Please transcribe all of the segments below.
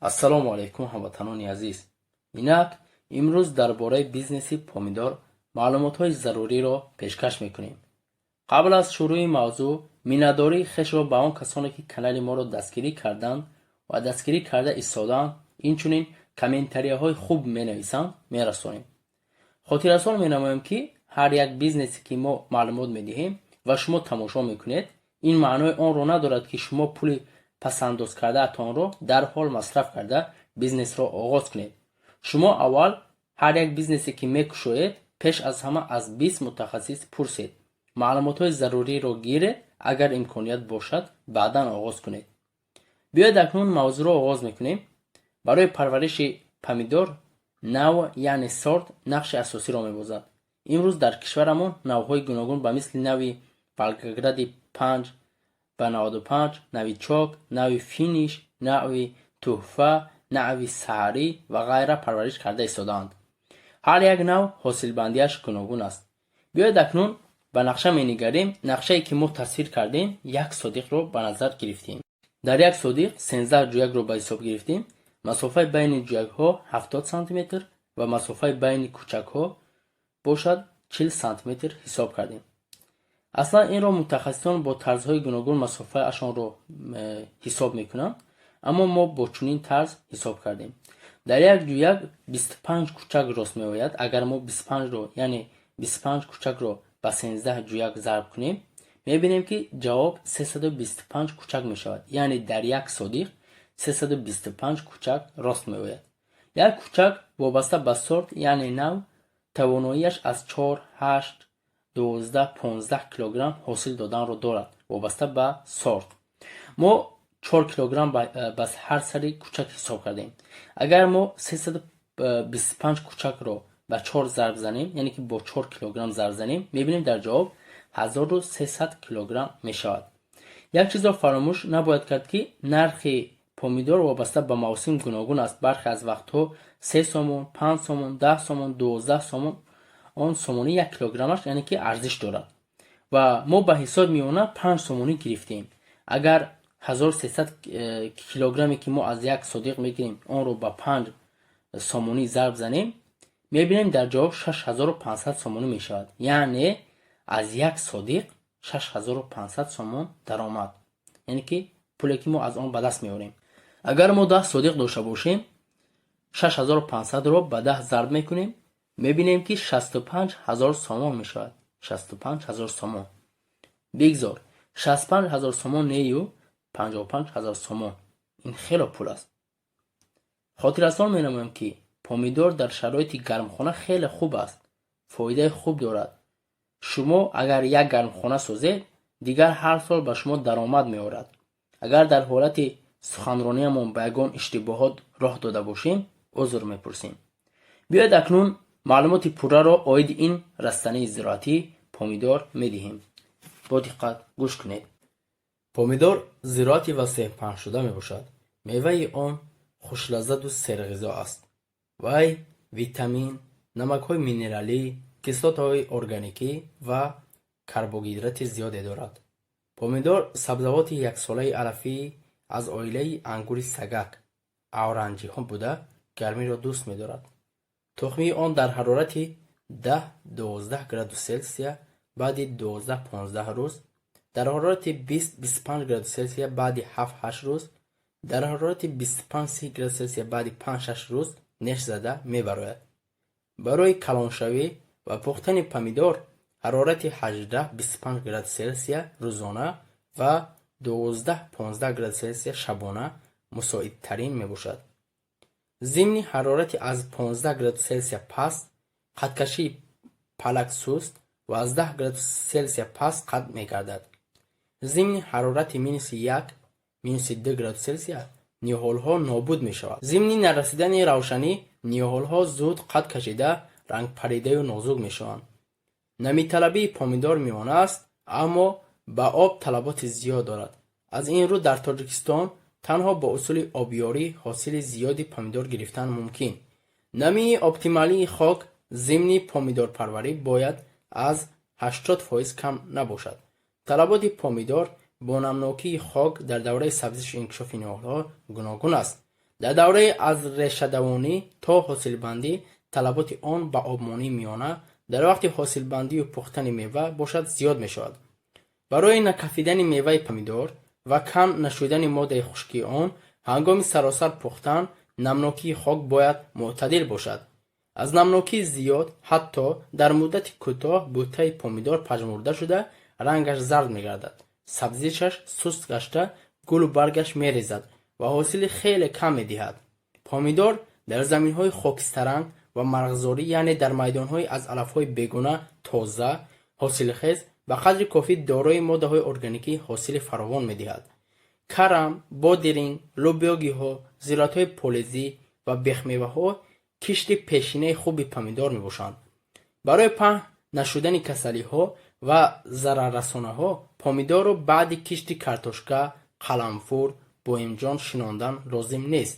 Ассалому алайкум, ҳамватанони азиз! Инак, имрӯз дар бораи бизнеси помидор маълумотҳои заруриро пешкаш мекунем. Қабл аз шурӯи мавзӯъ миннатдории хешро ба он касоне, ки канали моро дастгирӣ карданд ва дастгирӣ карда истодаанд, инчунин комментарияҳои хуб менависанд, мерасонем. Хотиррасон менамоем, ки ҳар як бизнесе, ки мо маълумот медиҳем ва шумо тамошо мекунед, ин маънои онро надорад, ки шумо пули пасандоз кардаатонро дарҳол масраф карда, бизнесро оғоз кунед. Шумо аввал ҳар як бизнесе, ки мекушоед, пеш аз ҳама аз 20 мутахассис пурсед, маълумотҳои заруриро гиред, агар имконият бошад, баъдан оғоз кунед. Биёед, акнун мавзӯъро оғоз мекунем. Барои парвариши помидор навъ, яъне сорт, нақши асосиро мебозад. Имрӯз дар кишварамон навъҳои гуногун, ба мисли нави Волгогради 5 ба 95, Новичок, нави Финиш, нави Тӯҳфа, нави Саҳарӣ ва ғайра парвариш карда истодаанд. Ҳар як нав ҳосилбандиаш гуногун аст. Биёед, акнун ба нақша менигарем. Нақшае, ки мо тасвир кардем, як сотихро ба назар гирифтем. Дар як сотих 13 ҷӯякро ба ҳисоб гирифтем. Масофаи байни ҷӯякҳо 70 сантиметр ва масофаи байни кӯчакҳо бошад, 40 сантиметр ҳисоб кардем. Аслан инро мутахассисон бо тарзҳои гуногун масофаашонро ҳисоб мекунанд, аммо мо бо чунин тарз ҳисоб кардем. Дар як ҷӯяк 25 кӯчак рост меояд. Агар мо 25-ро, яъне 25 кӯчакро ба 13 ҷӯяк зарб кунем, мебинем, ки ҷавоб 325 кӯчак мешавад, яъне дар як сотих 325 кӯчак рост меояд. Як кӯчак вобаста ба сорт, яъне навъ, тавоноияш аз 4, 8, 12, 15 килограмм ҳосил доданро дорад. Вобаста ба сорт мо 4 килограмм ба ҳар сари кӯчак ҳисоб кардем. Агар мо 325 кӯчакро ба 4 зарб занем, яъне ки бо 4 килограмм зарб занем, мебинем, дар ҷавоб 1300 килограмм мешавад. Як чизро фаромӯш набояд кард, ки нархи помидор вобаста ба мавсим гуногун аст. Бархе аз вақтҳо 3 сомон, 5 сомон, 10 сомон, 12 сомон он сомонӣ як килограммаш, яъне ки арзиш дорад. Ва мо ба ҳисоби миёна 5 сомонӣ гирифтем. Агар 1300 килограмме, ки мо аз як сотих мегирем, онро ба 5 сомонӣ зарб занем, мебинем, дар ҷавоб 6500 сомонӣ мешавад, яъне аз як сотих 6500 сомон даромад, яъне ки пуле, ки мо аз он ба даст меорем. Агар мо 10 сотих дошта бошем, 6500-ро ба 10 зарб мекунем, мебинем, ки 65 000 сомон мешавад. 65 000 сомон. Бигзор 65 000 сомон нею, 55 000 сомон, ин хело пул аст. Хотиррасон менамоям, ки помидор дар шароити гармхона хеле хуб аст, фоидаи хуб дорад. Шумо агар як гармхона созед, дигар ҳар сол ба шумо даромад меорад. Агар дар ҳолати суханрониямон ба ягон иштибоҳот роҳ дода бошем, узр мепурсем. Биёед, акнун маълумоти пурраро оиди ин растании зироатӣ помидор медиҳем. Бо диққат гӯш кунед. Помидор зироати васеъ паҳншуда мебошад. Меваи он хушлаззату серғизо аст. Вай витамин, намакҳои минералӣ, кислотаҳои органикӣ ва карбогидрати зиёде дорад. Помидор сабзавоти яксолаи алафӣ аз оилаи ангури сагак, авранҷиҳо буда, гармиро дӯст медорад. Тухмии он дар ҳарорати 10-12 градус Селсия баъди 12-15 рӯз, дар ҳарорати 20-25 градус Селсия баъди 7-8 рӯз, дар ҳарорати 25-30 градус Селсия баъди 5-6 рӯз неш зада мебарояд. Барои калоншавӣ ва пухтани помидор ҳарорати 18-25 градус Селсия рӯзона ва 12-15 градус Селсия шабона мусоидтарин мебошад. Зимни ҳарорати аз 15 градус Селсия паст қадкашии палак суст ва аз 10 градус Селсия паст қад мегардад. Зимни ҳарорати минуси 1, минуси 2 градус Селсия ниҳолҳо нобуд мешавад. Зимни нарасидани равшанӣ ниҳолҳо зуд қад кашида, рангпаридаю нозук мешаванд. Намиталабии помидор миёна аст, аммо ба об талаботи зиёд дорад. Аз ин рӯ дар Тоҷикистон танҳо бо усули обёрӣ ҳосили зиёди помидор гирифтан мумкин. Намии оптималии хок зимни помидорпарварӣ бояд аз 80% кам набошад. Талаботи помидор бо намнокии хок дар давраи сабзишу инкишофи ниҳолҳо гуногун аст. Дар давраи аз решадавонӣ то ҳосилбандӣ талаботи он ба обмонии миёна, дар вақти ҳосилбандию пухтани мева бошад, зиёд мешавад. Барои накафидани меваи помидор ва кам нашудани моддаи хушкии он ҳангоми саросар пухтан намнокии хок бояд мӯътадил бошад. Аз намнокии зиёд ҳатто дар муддати кӯтоҳ буттаи помидор пажмурда шуда, рангаш зард мегардад, сабзишаш суст гашта, гулу баргаш мерезад ва ҳосили хеле кам медиҳад. Помидор дар заминҳои хокистаранг ва марғзорӣ, яъне дар майдонҳои аз алафҳои бегона тоза, ҳосилхез, ба қадри кофӣ дорои моддаҳои органикӣ ҳосили фаровон медиҳад. Карам, бодиринг, лӯбиёгиҳо, зироатҳои полезӣ ва бехмеваҳо кишти пешинаи хуби помидор мебошанд. Барои паҳн нашудани касалиҳо ва зараррасонаҳо помидорро баъди кишти картошка, қаламфур, боимҷон шинондан лозим нест,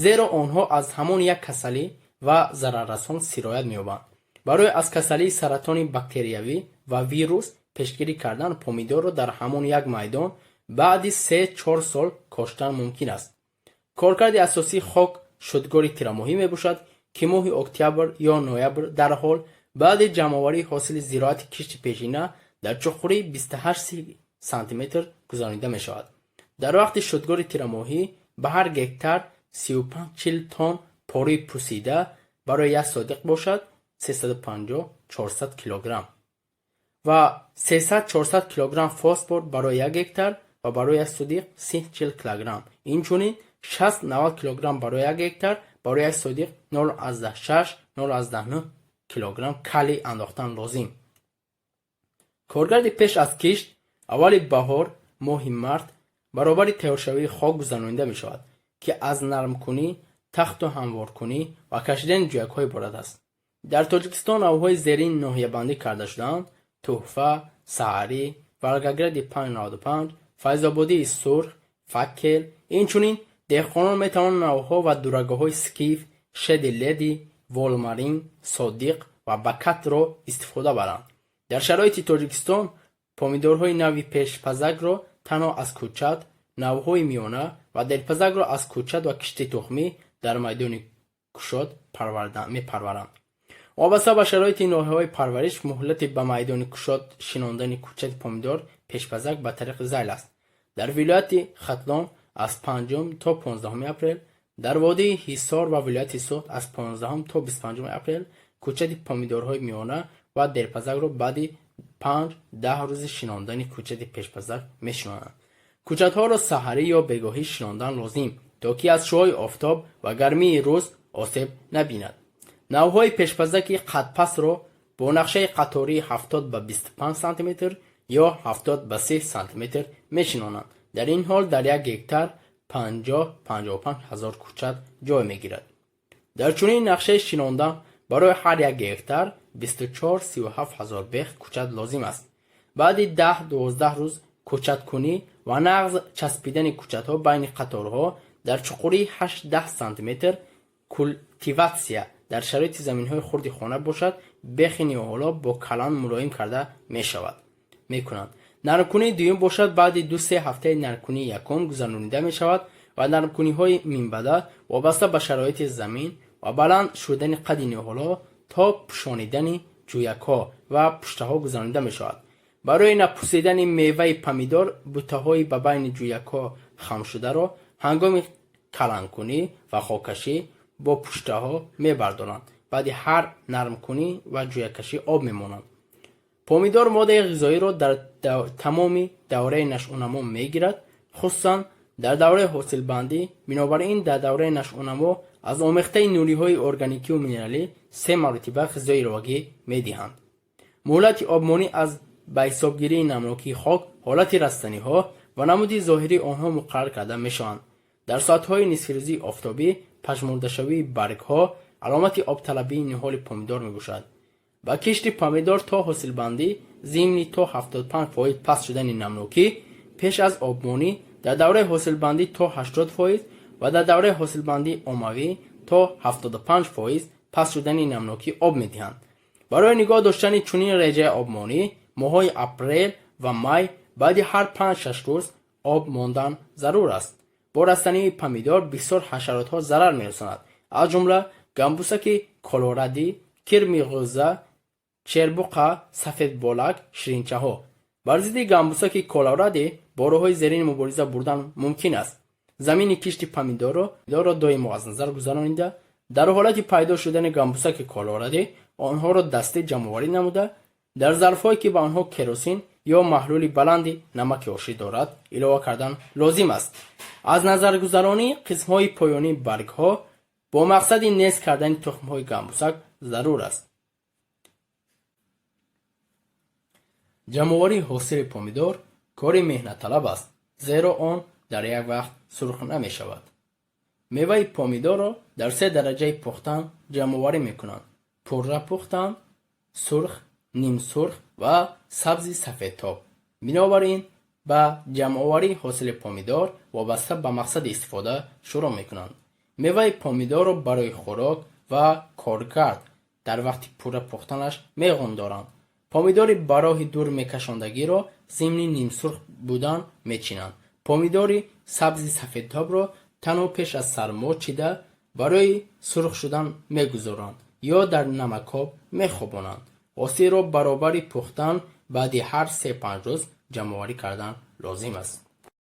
зеро онҳо аз ҳамон як касалӣ ва зараррасон сироят меёбанд. Барои аз касалии саратони бактериявӣ ва вирус пешгирӣ кардан помидорро дар ҳамон як майдон баъди 3-4 сол коштан мумкин аст. Коркарди асосии хок шудгори тирамоҳӣ мебошад, ки моҳи октябр ё ноябр дарҳол баъди ҷамъоварии ҳосили зироати кишти пешина дар чуқурии 28 сантиметр гузаронида мешавад. Дар вақти шудгори тирамоҳӣ ба ҳар гектар 35-40 тонн порӯи пусида, барои як сотих бошад 350-400 килограмм ва 300-400 килограмм фосфор барои як гектар ва барои як сотих 30-40 килограмм, инчунин 60-90 килограмм барои як гектар, барои як сотих 0,6-0,9 килограмм калий андохтан лозим. Коркарди пеш аз кишт аввали баҳор, моҳи март, баробари тайёршавии хок гузаронида мешавад, ки аз нармкунӣ, тахту ҳамворкунӣ ва кашидани ҷӯякҳо иборат аст. Дар Тоҷикистон навъҳои зерин ноҳиябандӣ карда шудаанд: Туҳфа, Саҳарӣ, Волгогради 595, Файзободии сурх, Факел. Инчунин деҳқонон метавонанд навъҳо ва дурагоҳҳои Скиф, Шеди Леди, Волмарин, Содиқ ва Бакатро истифода баранд. Дар шароити Тоҷикистон помидорҳои нави пешпазакро танҳо аз кӯчат, навъҳои миёна ва дерпазакро аз кӯчат ва кишти тухмӣ дар майдони кушод мепарваранд. Вобаста ба шароити ноҳияҳои парвариш, муҳлати ба майдони кушод шинондани кӯчати помидор пешпазак ба тариқи зайл аст: дар вилояти Хатлон аз 5 то 15 апрел, дар водии Ҳисор ва вилояти Суғд аз 15 то 25 апрел, кӯчати помидорҳои миёна ва дерпазакро баъди 5-10 рӯзи шинондани кӯчати пешпазак мешинонанд. Кӯчатҳоро саҳарӣ ё бегоҳӣ шинондан лозим, то ки аз шуои офтоб ва гармии рӯз осеб набинад. Навъҳои пешпазаки қадпастро бо нақшаи қатории 70 ба 25 сантиметр ё 70 ба 30 сантиметр мешинонанд. Дар ин ҳол дар як гектар 50-55 ҳазор кӯчат ҷой мегирад. Дар чунин нақшаи шинондан барои ҳар як гектар 24-37 ҳазор бех кӯчат лозим аст. Баъди 10-12 рӯз кӯчаткунӣ ва нағз часпидани кӯчатҳо байни қаторҳо дар чуқурии 8-10 сантиметр, культиватсия дар шароити заминҳои хурди хона бошад, бехи ниҳолҳо бо каланд мулоим карда мешавад мекунанд. Нармкунии дуюм бошад, баъди 2-3 ҳафтаи нармкунии якум гузаронида мешавад ва нармкуниҳои минбаъда вобаста ба шароити замин ва баланд шудани қадди ниҳолҳо то пӯшонидани ҷӯякҳо ва пуштаҳо гузаронида мешавад. Барои напусидани меваи помидор буттаҳои ба байни ҷӯякҳо хамшударо ҳангоми каландкунӣ ва хоккашӣ бо пуштаҳо мебардоранд, баъди ҳар нармкунӣ ва ҷӯяккашӣ об мемонанд. Помидор моддаи ғизоиро дар тамоми давраи нашъунамо мегирад, хусусан дар давраи ҳосилбандӣ. Бинобар ин дар давраи нашъунамо аз омехтаи нуриҳои органикиву минералӣ се маротиба ғизои иловагӣ медиҳанд. Муҳлати обмонӣ аз ба ҳисобгирии намнокии хок, ҳолати растаниҳо ва намуди зоҳирии онҳо муқаррар карда мешаванд. Дар соатҳои нисфирӯзии офтобӣ пажмурдашавии баргҳо аломати обталабии ниҳоли помидор мебошад. Ба кишти помидор то ҳосилбандӣ зимни то 75% паст шудани намнокӣ пеш аз обмонӣ, дар давраи ҳосилбандӣ то 80% ва дар давраи ҳосилбандии оммавӣ то 75% паст шудани намнокӣ об медиҳанд. Барои нигоҳ доштани чунин реҷаи обмонӣ моҳҳои апрел ва май баъди ҳар 5-6 рӯз об мондан зарур аст. Бо растании помидор бисёр ҳашаротҳо зарар мерасонад, аз ҷумла гамбусаки колорадӣ, кирми ғӯза, чербуқа, сафедболак, ширинчаҳо. Бар зидди гамбусаки колорадӣ бо роҳҳои зерин мубориза бурдан мумкин аст. Замини кишти помидорро доимо аз назар гузаронида, дар ҳолати пайдо шудани гамбусаки колорадӣ онҳоро дастӣ ҷамъоварӣ намуда, дар зарфҳое ки ба онҳо керосин ё маҳлули баланди намаки ошӣ дорад илова кардан лозим аст. Аз назаргузаронии қисмҳои поёнии баргҳо бо мақсади нест кардани тухмҳои гамбусак зарур аст. Ҷамъоварии ҳосили помидор кори меҳнатталаб аст, зеро он дар як вақт сурх намешавад. Меваи помидорро дар се дараҷаи пухтан ҷамъоварӣ мекунанд: пурра пухтан, сурх, нимсурх ва сабзи сафедтоб. Бинобар ин ба ҷамъоварии ҳосили помидор вобаста ба мақсади истифода шурӯъ мекунанд. Меваи помидорро барои хӯрок ва коргард дар вақти пурра пухтанаш меғундоранд. Помидори ба роҳи дур мекашондагиро зимни нимсурх будан мечинанд. Помидори сабзи сафедтобро танҳо пеш аз сармо чида барои сурх шудан мегузоранд ё дар намакоб мехобонанд. Ҳосилро баробари пухтан баъди ҳар 3-5 рӯз ҷамъоварӣ кардан лозим аст.